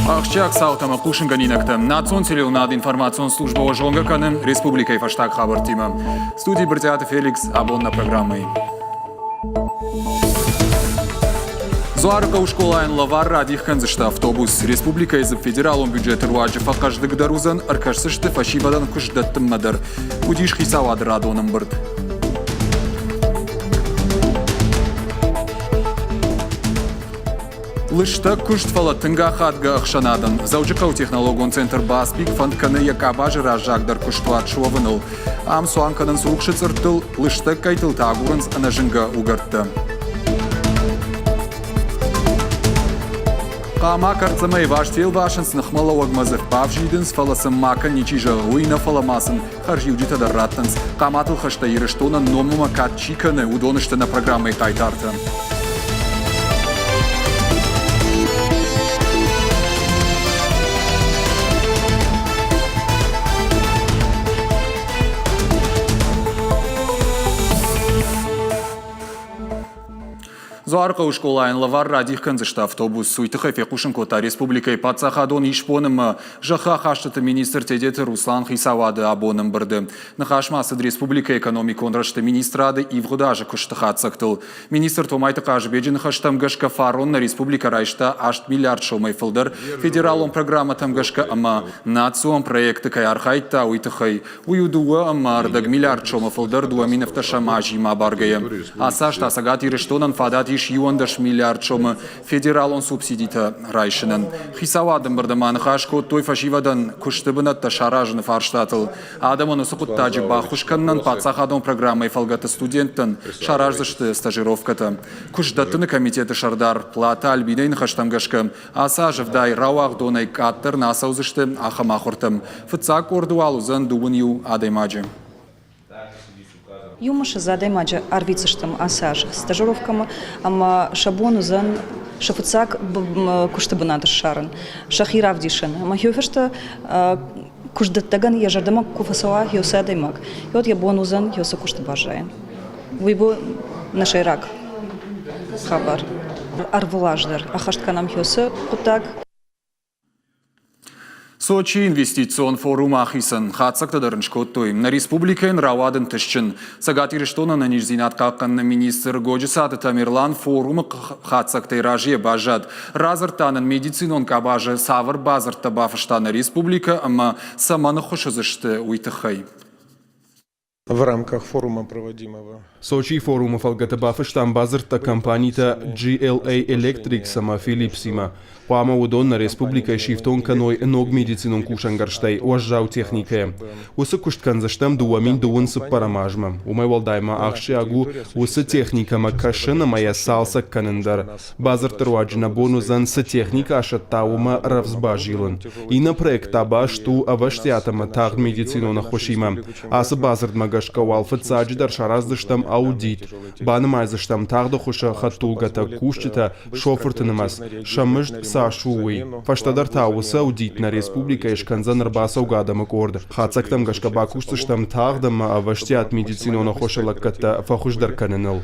Ахсджиаг цаутӕ ӕмӕ хъусынгӕнинӕгтӕ. Национ телеуынад информацион службӕ уӕ зонгӕ кӕны республикӕйы фӕстаг хабӕрттимӕ. Студийы Брытъиаты Феликс абон нӕ программӕйы. Дзуарыхъӕуы скъолайӕн лӕвар радих кӕндзысты автобус. Республикӕйы дзы федералон бюджеты руаджы фӕхъӕздыгдӕр уыдзӕн, ӕркӕсдзысты фӕсивӕдӕн куыст дӕттынмӕ дӕр. Уыдис хицауады радон ӕмбырд. Лыстӕг куыст, фӕлӕ тынг ахадгӕ ӕхсӕнадӕн. Дзӕуджыхъӕуы технологон центр Баспик фӕнд кӕны йӕ къабазы раззагдӕр куыстуат суӕвыныл. Ам цуан кӕнынц рухсы цъырттыл, лыстӕг къӕйтыл та агурынц ӕнӕзынгӕ угӕрдтӕ. Хъама кӕрддзӕмӕй васт фелвасынц, ныхмӕлӕууӕгмӕ дзы бавзидынц, фӕлӕ сын макӕн ничи зӕгъы, уый нӕ, фӕлӕ ма сын хӕрзиуджытӕ дӕр раттынц. Хъаматыл хӕстӕ Ирыстонӕн номмӕ кад чи кӕны, уыдон сты нӕ программӕйы хъайтартӕ. Дзуарыхъӕуы скъолайӕн лӕвар радих кӕндзысты автобус. Уый тыххӕй фехъусын кодта республикӕйы паддзахадон исбон ӕмӕ зӕххы ахастыты министр Тедеты Руслан хицауады абон ӕмбырды. Ныхас ма цыд республикӕйы экономикон рӕзты министрады ивгъуыд азы куысты хатдзӕгтыл. Министр Томайты Хъазыбеджы ныхӕстӕм гӕсгӕ фарон нӕ республикӕ райста 8 миллиард сомӕй фылдӕр федералон программӕтӕм гӕсгӕ ӕмӕ национ проекты кӕй архайдта, уый тыххӕй. Уый у дыууӕ ӕмӕ ӕрдӕг миллиард сомы фылдӕр 2010 азимӕ абаргӕйӕ. Ацы аз та Цӕгат Ирыстонӕн фадат ис 11 миллиард сомы федералон субсидитӕ райсынӕн. Хицауады ӕмбырды ма ныхас кодтой фӕсивӕдӕн куысты бынӕттӕ саразыны фарстатыл. Адӕмӕн уыцы хъуыддаджы баххуыс кӕнынӕн паддзахадон программӕйы фӕлгӕты студенттӕн сараздзысты стажировкӕтӕ. Куыстдӕттыны комитеты сӕрдар Платы Альбинӕйы ныхӕстӕм гӕсгӕ, Ацы аз ӕвдай рауагъдонӕй къаддӕр нӕ ацӕудзысты ахӕм ахуыртӕм. Фыццаг къорды уал уыдзӕн дыууын иу адӕймаджы. Иумӕ ссӕдз адӕймаджы арвитдзыстӕм ацы аз стажировкӕмӕ ӕмӕ сӕ бон уыдзӕн сӕ фыццаг куысты бынат ссарын, сӕхи равдисын. Ӕмӕ хи фӕстӕ куыстдӕттӕгӕн йӕ зӕрдӕмӕ куы фӕцӕуа уыцы адӕймаг, уӕд йӕ бон уыдзӕн уыцы куысты баззайын. Уый у нӕ сӕйраг хабар. Ӕрвылаз дӕр ӕххӕст кӕнӕм уыцы хъуыддаг. Сочийы инвестицион форум ахицӕн. Хатдзӕгтӕ дӕр ын скодтой. Нӕ республикӕйӕн рауад ӕнтыстджын. Цӕгат Ирыстоны ӕнӕниздзинад хъахъхъӕныны министр Годжысаты Тамерлан форумы хатдзӕгтӕй разыйӕ баззад. Радзырдта нын медицинон къабазы цавӕр бадзырдтӕ бафыста нӕ республикӕ ӕмӕ цӕмӕн ӕххуыс уыдзысты, уый тыххӕй. В рамках форума проводимого Сочийы форумы фӕлгӕты бафыстам бадзырдтӕ компанитӕ GLA Electrics ӕмӕ Philips-имӕ. Хъуамӕ уыдон нӕ республикӕйы сифтонг кӕной ног медицинон кусӕнгӕрзтӕй уӕззау техникӕйӕ. Уыцы куыст кӕндзыстӕм 2020 цыппӕрӕм азмӕ. Уымӕй уӕлдай ма ахсджиаг у уыцы техникӕмӕ кӕсын ӕмӕ йӕ цалцӕг кӕнын дӕр. Бадзырдты руаджы нӕ бон уыдзӕн, цы техникӕ асӕтта, уымӕ рӕвдз базилын. Иннӕ проект та баст у ӕвӕстиат ӕмӕ тагъд медицинон ӕххуысимӕ. Ацы бадзырдмӕ гӕсгӕ уал фыццаджыдӕр сараздзыстӕм аудит, банымайдзыстӕм тагъд ӕххуысы хӕдтулгӕтӕ, кусджытӕ, шофырты нымӕц, сӕ мызд цас у, уый. Фӕстӕдӕр та уыцы аудит нӕ республикӕйы скӕндзӕн ӕрбацӕугӕ адӕмы къорд. Хатдзӕгтӕм гӕсгӕ бакусдзыстӕм тагъд ӕмӕ ӕвӕстиат медицинон ӕххуысы лӕггӕдтӕ фӕхуыздӕр кӕныныл.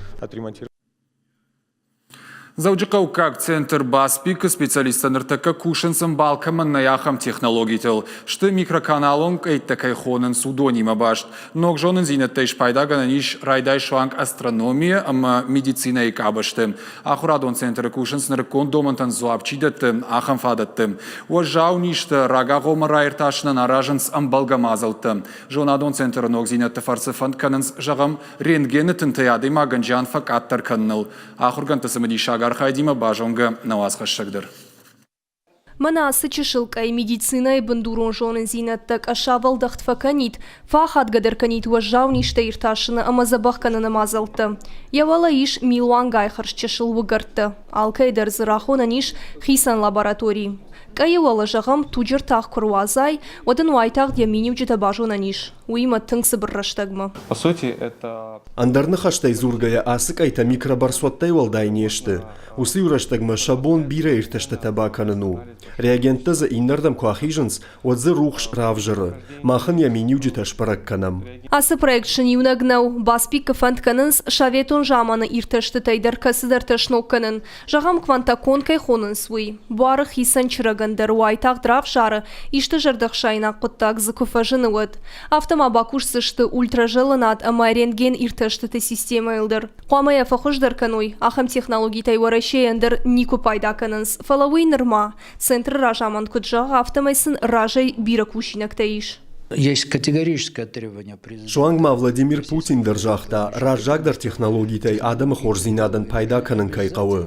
Дзӕуджыхъӕуккаг центр Баспик-ы специалисттӕ ныртӕккӕ кусынц ӕмбал кӕмӕн нӕй, ахӕм технологитыл. Сты микроканалон къӕйттӕ кӕй хонынц, уыдонимӕ баст. Ног зонындзинӕдтӕй спайдагӕнӕн ис райдай суанг астрономийӕ ӕмӕ медицинӕйы къабӕзты. Ахуырадон центры кусынц нырыккон домӕнтӕн дзуапп чи дӕтты, ахӕм фадӕтты. Уӕззау низтӕ рагагъоммӕ раиртасынӕн аразынц ӕмбӕлгӕ мадзӕлттӕ. Зонадон центры ногдзинӕдты фӕрцы фӕнд кӕнынц, зӕгъӕм, рентгены тынтӕй адӕймагӕн зиан фӕкъаддӕр кӕныныл. Ахуыргӕндты цымыдисаг архайдимӕ базонгӕ нӕ уацхӕссӕг дӕр. Мӕнӕ ацы чысыл къӕй медицинӕйы бындурон зонындзинӕдтӕ къӕссавӕлдӕхт фӕкӕнид, фӕахадгӕдӕр кӕнид уӕззау низтӕ иртасыны ӕмӕ дзӕбӕх кӕныны мадзӕлттӕ. Йӕ уӕлӕ ис милуангай хӕрзчысыл уыгӕрдтӕ. Алкӕй дӕр дзы рахонӕн ис хицӕн лаборатори. Къӕйы уӕлӕ, зӕгъӕм, туджы ртах куы руадзай, уӕд ын уайтагъд йӕ миниуджытӕ базонӕн ис. Уыимӕ тынг цыбыр рӕстӕгмӕ. По сути, это Ӕндӕр ныхӕстӕй дзургӕйӕ, ацы къӕйтӕ микробарцуӕттӕй уӕлдай не сты. Уыцы иу рӕстӕгмӕ сӕ бон бирӕ иртӕстытӕ бакӕнын у. Реагенттӕ дзы иннӕрдӕм куы ахизынц, уӕд дзы рухс равзӕры. Мах ын йӕ миниуджытӕ сбӕрӕг кӕнӕм. Ацы проект сын иунӕг нӕу. Баспикы фӕнд кӕнынц советон заманы иртӕстытӕй дӕр кӕцыдӕртӕ сног кӕнын. Зӕгъӕм, квантокон кӕй хонынц, уый. Буары хицӕн чырӕгӕн. адӕймагӕн дӕр уайтагъд равзары, исты зӕрдӕхсаинаг хъуыддаг дзы куы фӕзыны, уӕд. Афтӕ ма бакусдзысты ультразӕлынад ӕмӕ рентген иртӕстыты системӕйыл дӕр. Хъуамӕ йӕ фӕхуыздӕр кӕной, ахӕм технологитӕй Уӕрӕсейӕн дӕр никуы пайда кӕнынц, фӕлӕ уый нырма, центры разамынд куыд зӕгъы, афтӕмӕй сын разӕй бирӕ кусинӕгтӕ ис. Есть категорическое требование президента. Суанг ма Владимир Путин дӕр загъта, раззагдӕр технологитӕй адӕмы хорздзинадӕн пайда кӕнын кӕй хъӕуы.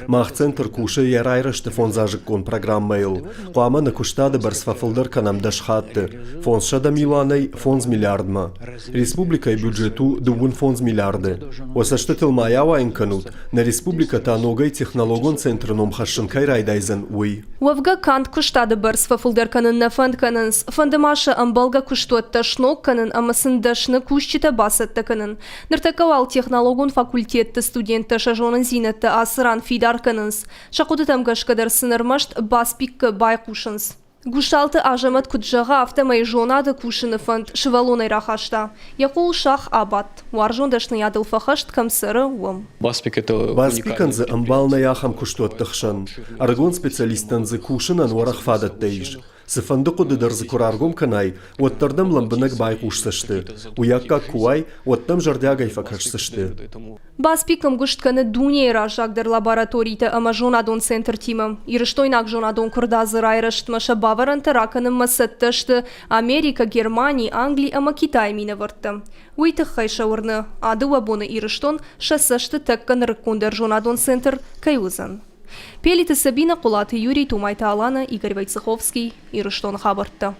Мах центр кусы йӕ райрӕзты фондзазыккон программӕйыл. Хъуамӕ нӕ куыстады бӕрц фӕфылдӕр кӕнӕм 10 хатты, 500 милуанӕй 5 миллиардмӕ. Республикӕйы бюджет у 25 миллиарды. Уӕ цӕстытыл ма йӕ ауайын кӕнут, нӕ республикӕ та ногӕй технологон центры ном хӕссын кӕй райдайдзӕн, уый. Уӕвгӕ канд куыстады бӕрц фӕфылдӕр кӕнын нӕ фӕнд кӕнынц, фӕнды ма сӕ ӕмбӕлгӕ куыстуӕттӕ сног кӕнын ӕмӕ сын дӕсны кусджытӕ бацӕттӕ кӕнын. Ныртӕккӕ уал технологон факультетты студенттӕ сӕ зонындзинӕдтӕ ацы ран фидар кӕнынц. Сӕ хъуыдытӕм гӕсгӕ дӕр сын ӕрмӕст Баспиккы байхъусынц. Гусалты Азӕмӕт куыд зӕгъы, афтӕмӕй зонады кусыны фӕнд сывӕллонӕй рахаста. Йӕ хъул сах абадт, уарзон дӕсныйадыл фӕхӕст кӕм цӕры, уым. Баспикӕн дзы ӕмбал нӕй ахӕм куыстуӕтты хсӕн. Ӕрыгон специалисттӕн дзы кусынӕн уӕрӕх фадӕттӕ ис. Цыфӕнды хъуыды дӕр дзы куы раргом кӕнай, уӕддӕр дӕм лӕмбынӕг байхъусдзысты. Уый аккаг куы уай, уӕд дӕм зӕрдиагӕй фӕкӕсдзысты. Баспик ӕмгуыст кӕны дунейы раззагдӕр лабораторитӕ ӕмӕ зонадон центртимӕ. Ирыстойнаг зонадон куырдадзы райрӕзтмӕ сӕ бавӕрӕнтӕ ракӕнынмӕ цӕттӕ сты Америкӕ, Германи, Англи ӕмӕ Китайы минӕвӕрттӕ. Уый тыххӕй сӕ уырны, а дыууӕ боны Ирыстон сӕ цӕсты тӕккӕ нырыккондӕр зонадон центр кӕй уыдзӕн. Пелиты Сабинӕ, Хъуылаты Юрий, Томайты Алана, Игорь Войцеховский, Ирыстоны хабӕрттӕ.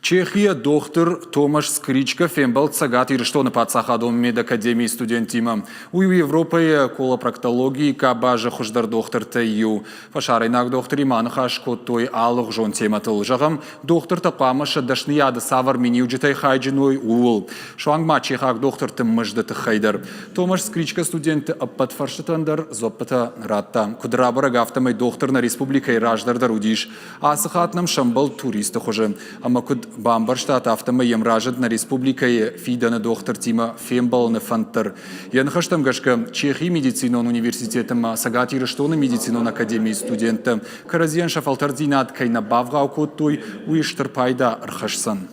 Чехийӕ дохтыр Томаш Скричка фембӕлд Цӕгат Ирыстоны паддзахадон медакадемийы студенттимӕ. Уый у Европӕйы колопроктологийы къабазы хуыздӕр дохтыртӕй иу. Фӕсарӕйнаг дохтыримӕ аныхас кодтой алыгъуызон темӕтыл. Зӕгъӕм, дохтыртӕ хъуамӕ сӕ дӕсныйады цавӕр миниуджытӕй хайджын уой, ууыл. Суанг ма чехаг дохтырты мызды тыххӕй дӕр. Томаш Скричка студентты ӕппӕт фӕрстытӕн дӕр дзуӕппытӕ радта. Куыд рабӕрӕг, афтӕмӕй дохтыр нӕ республикӕйы раздӕр дӕр уыдис. Ацы хатт нӕм сӕмбӕлд туристы хуызы. Ӕмӕ куыд бамбӕрстат, афтӕмӕй йӕм разынд нӕ республикӕйы фидӕны дохтыртимӕ фембӕлыны фӕнд дӕр. Йӕ ныхӕстӕм гӕсгӕ, Чехийы медицинон университеты ӕмӕ Цӕгат Ирыстоны медицинон академийы студенттӕ кӕрӕдзийӕн сӕ фӕлтӕрддзинад кӕй нӕ бавгъау кодтой, уый стыр пайда ӕрхӕсдзӕн.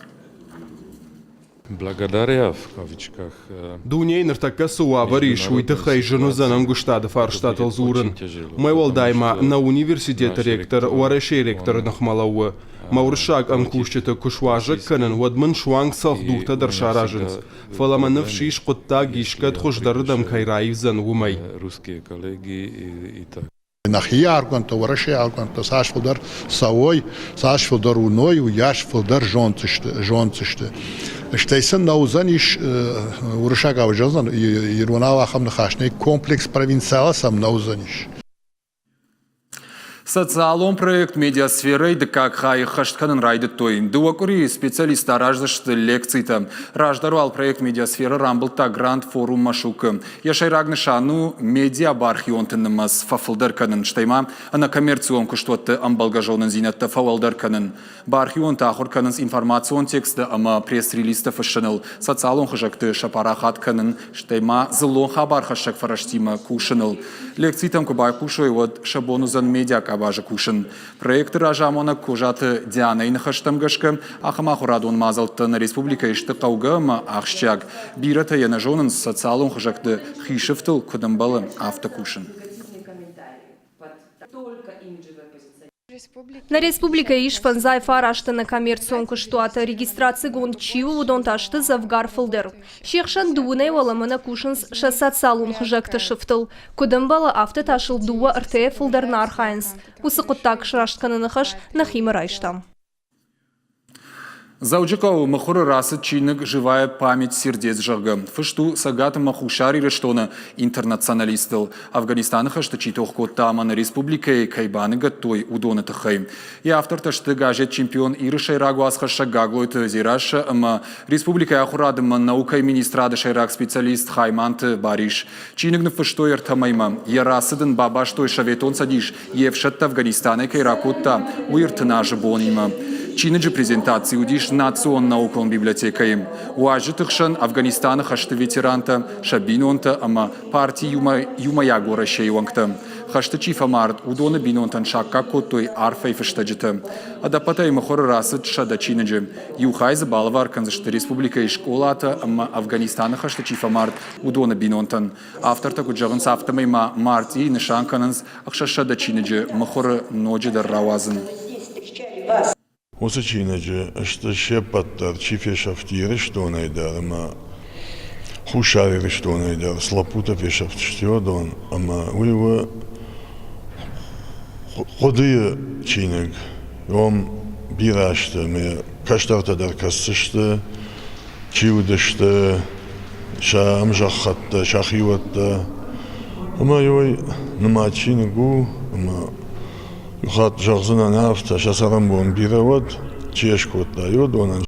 Благодаря в кавычках Дунейы ныртӕккӕ цы уавӕр ис, уый тыххӕй зын уыдзӕн ӕмгуыстады фарстатыл дзурын. Уымӕй уӕлдай ма нӕ университеты ректор Уӕрӕсейы ректоры ныхмӕ лӕууы. Мӕ уырыссаг ӕмкусджыты куы суазӕг кӕнын, уӕд мын суанг цӕлхдуртӕ дӕр саразынц. Фӕлӕ мӕ ныфс ис, хъуыддаг искӕд хуыздӕрырдӕм кӕй раивдзӕн, уымӕй. Русские коллеги и так. Нӕхи аргъуантӕ, Уӕрӕсейы аргъуантӕ цас фылдӕр цӕуой, цас фылдӕр уыной, уыйас фылдӕр зонддзысты. Стӕй сын нӕ уыдзӕнис, уырыссагау зӕгъдзӕн, иронау ахӕм ныхас нӕй, комплекс провинциала сӕм нӕ уыдзӕнис. Социалон проект «Медиасферӕ»-йы дыккаг хайы хӕст кӕнын райдыдтой. Дыууӕ къуырийы специалисттӕ араздзысты лекцитӕ. Раздӕр уал проект «Медиасферӕ» рамбылдта гранд-форум Машук-ы. Йӕ сӕйраг нысан у медиабархионты нымӕц фӕфылдӕр кӕнын, стӕй ма ӕнӕкоммерцион куыстуӕтты ӕмбӕлгӕ зонындзинӕдтӕ фӕуӕлдӕр кӕнын. Бархионтӕ ахуыр кӕнынц информацион тексттӕ ӕмӕ пресс-релизтӕ фыссыныл, социалон хызӕгты сӕ парахат кӕнын, стӕй ма дзыллон хабархӕссӕг фӕрӕзтимӕ кусыныл. Лекцитӕм куы байхъусой, уӕд сӕ бон уыдзӕн медиакъабазы кусын. Проекты разамонӕг Козаты Дианӕйы ныхӕстӕм гӕсгӕ, ахӕм ахуырадон мадзӕлттӕ нӕ республикӕйы сты хъӕугӕ ӕмӕ ахсджиаг. Бирӕтӕ йӕ нӕ зонынц, социалон хызӕгты хи сыфтыл куыд ӕмбӕлы, афтӕ кусын. Нӕ республикӕйы ис фӕндзай фарасты ӕнӕкоммерцион куыстуаты регистрацигонд чи у, уыдон та сты дзӕвгар фылдӕр. Се хсӕн дыууынӕй уӕлӕмӕ нӕ кусынц сӕ социалон хызӕгты сыфтыл. Куыд ӕмбӕлы, афтӕ та сыл дыууӕ-ӕртӕйӕ фылдӕр нӕ архайынц. Уыцы хъуыддаг сраст кӕныны хӕс нӕхимӕ райстам. Дзӕуджыхъӕуы мыхуыры рацыд чиныг «Живая память сердец», зӕгъгӕ. Фыст у Цӕгат ӕмӕ Хуссар Ирыстоны интернационалисттыл, Афганистаны хӕсты чи тох кодта ӕмӕ нӕ республикӕйы кӕй баныгӕдтой, уыдоны тыххӕй. Йӕ автортӕ сты газет «Чемпион Иры» сӕйраг уацхӕссӕг Гаглойты Дзерассӕ ӕмӕ республикӕйы ахуырады ӕмӕ наукӕйы министрады сӕйраг специалист Хайманты Барис. Чиныг ныффыстой ӕртӕ мӕймӕ. Йӕ рацыд ын бабастой Советон Цӕдис йе фсӕдтӕ Афганистанӕй кӕй ракодта, уый 30 азы бонимӕ. Чиныджы презентаци уыдис Национ наукон библиотекӕйы. Уазджыты хсӕн Афганистаны хӕсты ветерантӕ, сӕ бинонтӕ ӕмӕ парти Иумӕйаг Уӕрӕсейы уӕнгтӕ. Хӕсты чи фӕмард, уыдоны бинонтӕн саккаг кодтой арфӕйы фыстӕджытӕ. Ӕдӕппӕтӕй мыхуыры рацыд 100 чиныджы. Иу хай дзы балӕвар кӕндзысты республикӕйы скъолатӕ ӕмӕ Афганистаны хӕсты чи фӕмард, уыдоны бинонтӕн. Автортӕ куыд зӕгъынц, афтӕмӕй ма мартъийы нысан кӕнынц 600 чиныджы мыхуыры ноджыдӕр рауадзын. Уыцы чиныджы сты се ппӕт дӕр, чи фесӕфти Ирыстонӕй дӕр ӕмӕ Хуссар Ирыстонӕй дӕр, цы лӕппутӕ фесӕфтысты, уыдон. Ӕмӕ уый у хъуыдыйы чиныг. Уым бирӕ сты ӕмӕ кӕстӕртӕ дӕр кӕсдзысты, чи уыдысты, сӕ ӕмзӕххӕттӕ, сӕ хиуӕттӕ. Ӕмӕ уый нымад чиныг у ӕмӕ иу хатт зӕгъдзынӕн афтӕ, сӕ цӕрӕнбон бирӕ уӕд, чи йӕ скодта, уыдонӕн.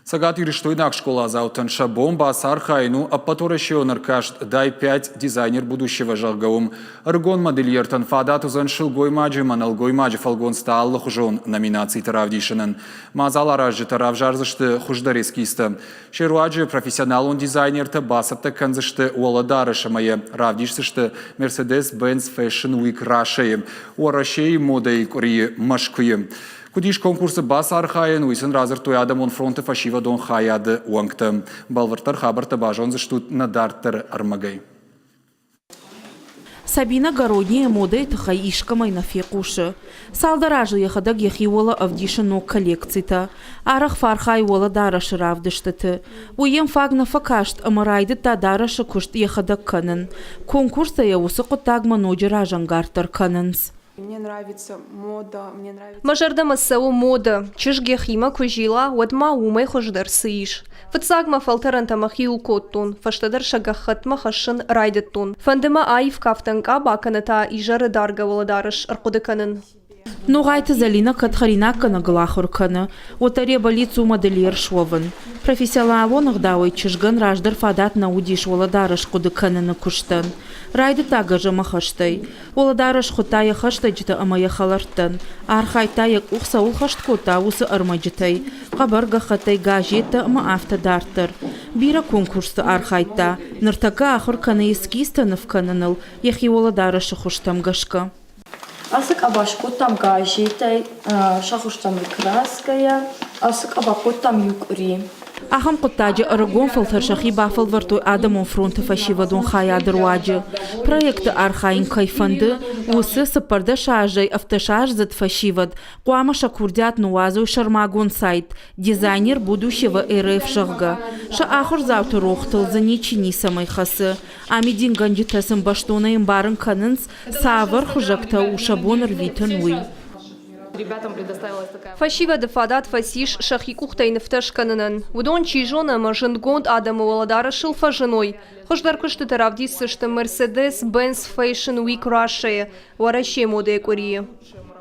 Цӕгатирыстойнаг скъоладзаутӕн сӕ бон бацархайын у ӕппӕтуӕрӕсейон ӕркаст «Дай-5 дизайнер будущего», зӕгъгӕ, уым. Ӕрыгон модельертӕн фадат уыдзӕн сылгоймаджы ӕмӕ нӕлгоймаджы фӕлгонцтӕ алыхуызон номинациты равдисынӕн. Мадзал аразджытӕ равзардзысты хуыздӕр эскизтӕ. Се руаджы профессионалон дизайнертӕ бацӕттӕ кӕндзысты уӕлӕдарӕс ӕмӕ йӕ равдисдзысты Mercedes-Benz Fashion Week Russia-йы, Уӕрӕсейы модӕйы къуырийы Мӕскуыйы. Куыд ис конкурсы бацархайӕн, уый сын радзырдтой адӕмон фронты фӕсивӕдон хайады уӕнгтӕ. Бӕлвырддӕр хабӕрттӕ базондзыстут нӕ дарддӕры ӕрмӕгӕй. Сабина Городнийы модӕйы тыххӕй искӕмӕй нӕ фехъусы. Цалдӕр азы йӕхӕдӕг йӕхи уӕлӕ ӕвдисы ног коллекцитӕ. Арӕх фӕархайы уӕлӕдарӕсы равдыстыты. Уый йӕм фаг нӕ фӕкаст ӕмӕ райдыдта дарӕсы куыст йӕхӕдӕг кӕнын. Конкурстӕ йӕ уыцы хъуыддагмӕ ноджы разӕнгарддӕр кӕнынц. Мӕ зӕрдӕмӕ цӕуы модӕ. Чызг йӕхимӕ куы зила, уӕд ма уымӕй хуыздӕр цы ис? Фыццаг мӕ фӕлтӕрӕнтӕ мӕхиуыл кодтон, фӕстӕдӕр сӕ гӕххӕттмӕ хӕссын райдыдтон. Фӕнды мӕ аив кафтӕн къаба кӕнӕ та изӕры даргӕ уӕлӕдарӕс ӕрхъуыды кӕнын. Ногъайты Зӕлинӕ кӕд хӕринаггӕнӕгыл ахуыр кӕны, уӕддӕр йӕ бӕллиц у модельер суӕвын. Профессионалон ӕгъдауӕй чызгӕн раздӕр фадат нӕ уыдис уӕлӕдарӕс хъуыды кӕныны куыстӕн. Райдыдта гӕзӕмӕ хӕстӕй. Уӕлӕдарӕс хуыдта йӕ хӕстӕджытӕ ӕмӕ йӕ хӕлӕрттӕн. Архайдта, йӕ къух цӕуыл хӕст кодта, уыцы ӕрмӕджытӕй, хъӕбӕр гӕххӕттӕй газеттӕ ӕмӕ афтӕ дарддӕр. Бирӕ конкурсты архайдта. Ныртӕккӕ ахуыр кӕны эскизтӕ ныв кӕныныл, йӕхи уӕлӕдарӕсы хуызтӕм гӕсгӕ. Ацы къаба скодтам газетӕй, сахуырстам ӕй краскӕйӕ. Ацы къаба кодтам иу къуыри. Ахӕм хъуыддаджы ӕрыгон фӕлтӕр сӕхи бафӕлвӕрдтой адӕмон фронты фӕсивӕдон хайады руаджы. Проекты архайын кӕй фӕнды, уыцы 14 азӕй ӕвддӕсаздзыд фӕсивӕд хъуамӕ сӕ курдиат ныууадзой сӕрмагонд сайт «Дизайнер будущего РФ», зӕгъгӕ. Сӕ ахуырдзауты рохтыл дзы ничи ницӕмӕй хӕцы. Амидингӕнджытӕ сын бӕстонӕй ӕмбарын кӕнынц, цавӕр хуызӕгтӕ у сӕ бон ӕрвитын, уый. Фӕсивӕды фадат фӕцис сӕхи къухтӕй нывтӕ скӕнынӕн. Уыдон, чи зоны, ӕмӕ зындгонд адӕмы уӕлӕдарӕсыл фӕзыной. Хуыздӕр куыстытӕ равдисдзысты Mercedes-Benz Fashion Week Russia-йы, Уӕрӕсейы модӕйы къуырийы.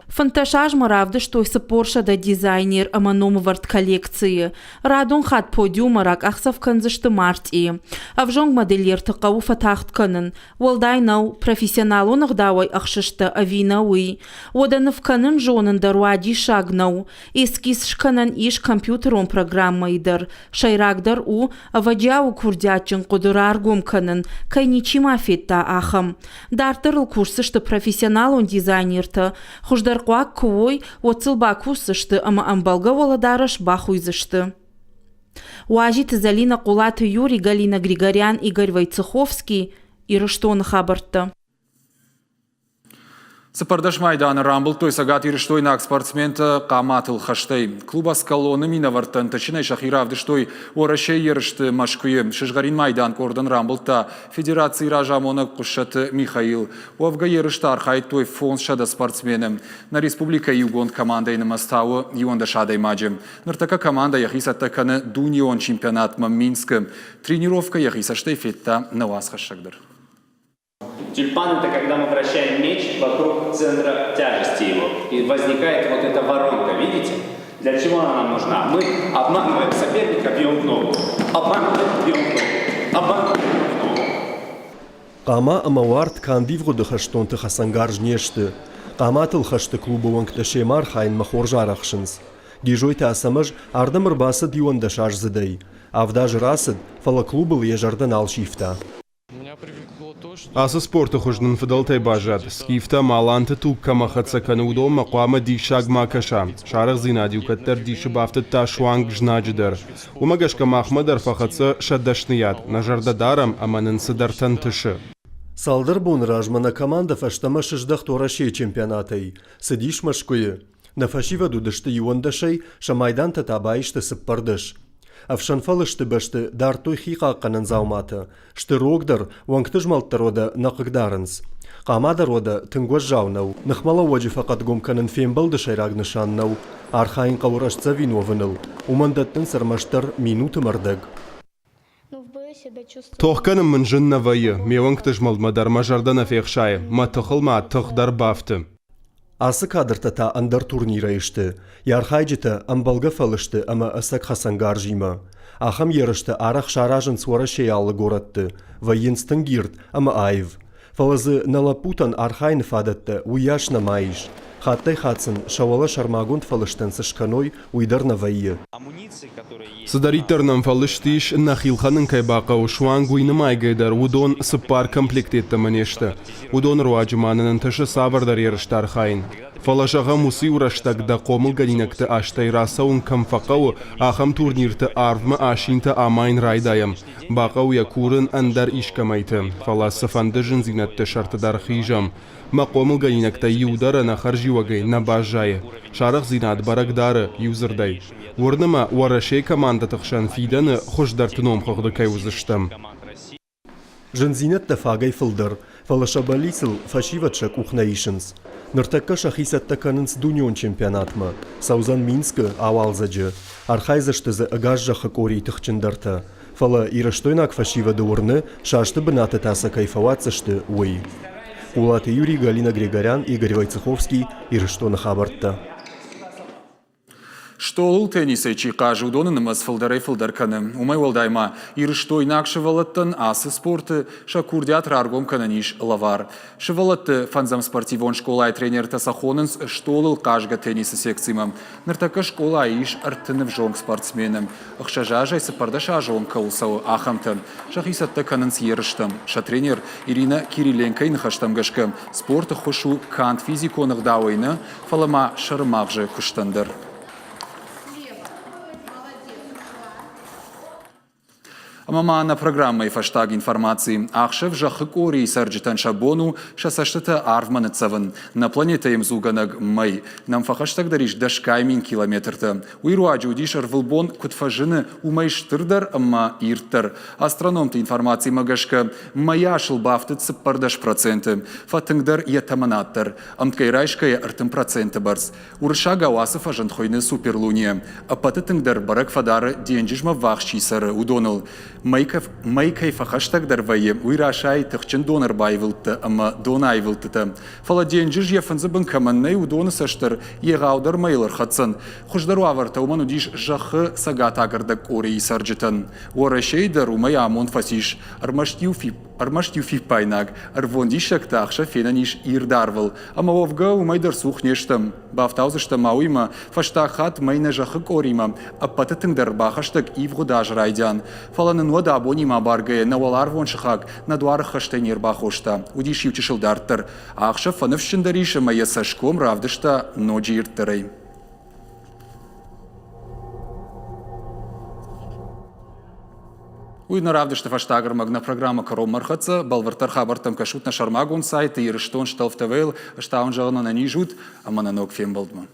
15 азмӕ равдыстой 400 дизайнер ӕмӕ номвӕрд коллекцийы. Радон хатт подиуммӕ ракъахдзӕф кӕндзысты мартъийы. Ӕвзонг модельерты хъӕуы фӕтагъд кӕнын. Уӕлдай нӕу, профессионалон ӕгъдауӕй ӕхсыстӕ ӕви нӕ, уый. Уӕдӕ ныв кӕнын зонын дӕр уадиссаг нӕу. Эскиз скӕнӕн ис компьютерон программӕйы дӕр. Сӕйрагдӕр у, ӕвӕджиауы курдиатджын хъуыды раргом кӕнын, кӕй ничима федта, ахӕм. Дарддӕр ыл кусдзысты профессионалон дизайнертӕ. Хуыздӕр хъуаг куы уой, уӕд сыл бакусдзысты ӕмӕ ӕмбӕлгӕ уӕлӕдарӕс бахуыйдзысты. Уазиты Зӕлинӕ, Хъулаты Юрий, Галина Григорян, Игорь Войцеховский, Ирыстоны хабӕрттӕ. 14 майданы рамбылдтой цӕгатирыстойнаг спортсментӕ хъаматыл хӕстӕй. Клуб «Аскалон»-ы минӕвӕрттӕ ӕнтыстджынӕй сӕхи равдыстой Уӕрӕсейы ерысты Мӕскуыйы. Сызгъӕрин майдан къордӕн рамбылдта федерацийы разамонӕг Хъуыссӕты Михаил. Уӕвгӕ ерысты архайдтой 500 спортсмены. Нӕ республикӕйы иугонд командӕйы нымӕц та у 11 адӕймаджы. Ныртӕккӕ командӕ йӕхи цӕттӕ кӕны дунеон чемпионатмӕ Минскы. Тренировкӕ йӕхи цӕстӕй федта нӕ уацхӕссӕг дӕр. Тюльпан – это когда мы вращаем меч вокруг центра тяжести его. И возникает вот эта воронка, видите? Для чего она нам нужна? Мы обманываем соперника, бьем в ногу. Обманываем, бьем в ногу. Обманываем, бьем в ногу. Хъама ӕмӕ уарт канд ивгъуыды хӕстонты хӕцӕнгарз не сты. Хъаматыл хӕсты клубы уӕнгтӕ семӕ архайынмӕ хорз арӕхсынц. Гизойты Ацӕмӕз ардӕм ӕрбацыд иуӕндӕсаздзыдӕй. Авд азы рацыд, фӕлӕ клубыл йӕ зӕрдӕ нал сивта. Ацы спорты хуыз нын фыдӕлтӕй баззад. Скифтӕ ӕмӕ аланты туг кӕмӕ хӕццӕ кӕны, уыдонмӕ хъуамӕ диссаг ма кӕса. Сарӕхдзинад-иу кӕддӕр дисы бафтыдта суанг знаджы дӕр. Уымӕ гӕсгӕ махмӕ дӕр фӕхӕццӕ сӕ дӕсныйад, нӕ зӕрдӕ дарӕм ӕмӕ нын цыдӕртӕ нтысы. Цалдӕр боны размӕ нӕ командӕ фӕстӕмӕ сыздӕхт Уӕрӕсейы чемпионатӕй. Цыдис Мӕскуыйы. Нӕ фӕсивӕд уыдысты иуӕндӕсӕй, сӕ майдантӕ та баисты 14. Ӕфсӕнфӕлысты бӕсты дардтой хи хъахъхъӕнӕн дзауматӕ, сты рогдӕр, уӕнгтызмӕлд дӕр уӕдӕ нӕ хъыгдарынц. Хъама дӕр уӕдӕ тынг уӕззау нӕу. Ныхмӕлӕууӕджы фӕхъӕдгом кӕнын фембӕлды сӕйраг нысан нӕу. Архайын хъӕуы рӕстдзӕвин уӕвыныл. Уымӕн дӕттынц ӕрмӕстдӕр минуты мӕрдӕг. Тох кӕнын мын зын нӕ вӕййы, ме уӕнгты змӕлдмӕ дӕр мӕ зӕрдӕ нӕ фехсайы, мӕ тыхыл ма тых дӕр бафты. Ацы кадртӕ та ӕндӕр турнирӕй сты. Йӕ архайджытӕ ӕмбӕлгӕ фӕлысты ӕмӕ ӕцӕг хӕцӕнгарзимӕ. Ахӕм ерыстӕ арӕх саразынц Уӕрӕсейы алы горӕтты, вӕййынц тынг ирд ӕмӕ аив. Фӕлӕ дзы нӕ лӕппутӕн архайыны фадӕттӕ уыйас нӕма ис. Хаттӕй-хатт сын сӕ уӕлӕ сӕрмагонд фӕлыстӕн цы скӕной, уый дӕр нӕ вӕййы. Цыдӕриддӕр нӕм фӕлыст ис, нӕхи лхӕнын кӕй бахъӕуы, суанг уый нымайгӕ дӕр уыдон цыппар комплект йеддӕмӕ не сты. Уыдоны руаджы ма нын ӕнтысы цавӕрдӕр ерысты архайын. Фӕлӕ, зӕгъӕм, уыцы-иу рӕстӕг дӕ хъомылгӕнинӕгты азтӕй рацӕуын кӕм фӕхъӕуы, ахӕм турнирты арвмӕ асинтӕ амайын райдайӕм. Бахъӕуы йӕ курын ӕндӕр искӕмӕйты, фӕлӕ цыфӕнды зындзинӕдты сӕрты дӕр хизӕм. Мӕ хъомылгӕнинӕгтӕй иу дӕр ӕнӕхӕрзиуӕгӕй нӕ баззайы. Сарӕхдзинад бӕрӕг дары, иудзырдӕй. Уырны мӕ, Уӕрӕсейы командӕты хсӕн фидӕны хуыздӕрты номхыгъды кӕй уыдзыстӕм. Зындзинӕдтӕ фагӕй фылдӕр, фӕлӕ сӕ бӕллицыл фӕсивӕд сӕ къух нӕ исынц. Ныртӕккӕ сӕхи цӕттӕ кӕнынц дунеон чемпионатмӕ. Цӕудзӕн Минскы ауалдзӕджы. Архайдзысты дзы ӕгас зӕххы къорийы тыхджындӕртӕ. Фӕлӕ ирыстойнаг фӕсивӕды уырны, састы бынаты та сӕ кӕй фӕуадздзысты, уый. Хъулаты Юрий, Галина Григорян, Игорь Войцеховский, Ирыстоны хабӕрттӕ. Стъолыл теннисӕй чи хъазы, уыдоны нымӕц фылдӕрӕй-фылдӕр кӕны. Уымӕй уӕлдай ма ирыстойнаг сывӕллӕттӕн ацы спорты сӕ курдиат раргом кӕнӕн ис лӕвар. Сывӕллӕтты фӕндзӕм спортивон скъолайы тренертӕ сӕ хонынц стъолыл хъазгӕ теннисы секцимӕ. Ныртӕккӕ скъолайы ис 30 ӕвзонг спортсмены. 6 азӕй 14 азы онг кӕуыл цӕуы, ахӕмтӕ. Сӕхи цӕттӕ кӕнынц ерыстӕм. Сӕ тренер Ирина Кириленкойы ныхӕстӕм гӕсгӕ, спорты ххуыс у канд физикон ӕгъдауӕй нӕ, фӕлӕ ма сӕрымагъзы куыстӕн дӕр. Ӕмӕ ма нӕ программӕйы фӕстаг информаци. Ӕхсӕв зӕххы къорийы цӕрджытӕн сӕ бон у сӕ цӕстытӕ арвмӕ ныццӕвын. Нӕ планетӕйы ӕмдзугӕнӕг Мӕй нӕм фӕхӕстӕгдӕр ис дӕсгай мин километртӕ. Уый руаджы уыдис ӕрвылбон куыд фӕзыны, уымӕй стырдӕр ӕмӕ ирддӕр. Астрономты информацимӕ гӕсгӕ, Мӕйы асыл бафтыд 14%, фӕтынгдӕр йӕ тӕмӕнад дӕр. Ӕмткӕй райсгӕйӕ 30% бӕрц. Уырыссагау ацы фӕзынд хуыйны суперлуния. Ӕппӕты тынгдӕр бӕрӕг фӕдары денджызмӕ ввахс чи цӕры, уыдоныл. Мӕй кӕй фӕхӕстӕгдӕр вӕййы, уый расайы тыхджын донӕрбаивылдтӕ ӕмӕ донаивылдтытӕ. Фӕлӕ денджыз йӕ фындзы бын кӕмӕн нӕй, уыдоны цӕст дӕр егъаудӕр мӕйыл ӕрхӕцдзӕн. Хуыздӕр уавӕртӕ уымӕн уыдис зӕххы цӕгатаг ӕрдӕгкъорийы цӕрджытӕн. Уӕрӕсейы дӕр уымӕй амонд фӕцис. Ӕрмӕст-иу Ӕрмӕст иу фиппаинаг, ӕрвон диссӕгтӕ ӕхсӕв фенӕн ис ирд арвыл. Ӕмӕ уӕвгӕ уымӕй дӕр цух не стӕм. Бафтаудзыстӕм ма уыимӕ, фӕстаг хатт мӕй нӕ зӕххы къоримӕ ӕппӕты тынгдӕр ӕрбахӕстӕг ивгъуыд аз райдиан. Фӕлӕ нын уӕд абонимӕ абаргӕйӕ нӕ уӕларвон сыхаг нӕ дуары хӕстӕй не рбахоста. Уыдис иу чысыл дарддӕр. Ӕхсӕв фӕныфсджындӕр ис ӕмӕ йӕ цӕсгом равдыста ноджы ирддӕрӕй. Уый нӕ равдысты фӕстаг ӕрмӕг нӕ программӕ кӕронмӕ ӕрхӕццӕ. Бӕлвырддӕр хабӕрттӕм кӕсут нӕ сӕрмагонд сайты Ирыстон Стӕлф ТВ-йыл. Стауын зӕгъын ӕнӕниз ут ӕмӕ нӕ ног фембӕлдмӕ.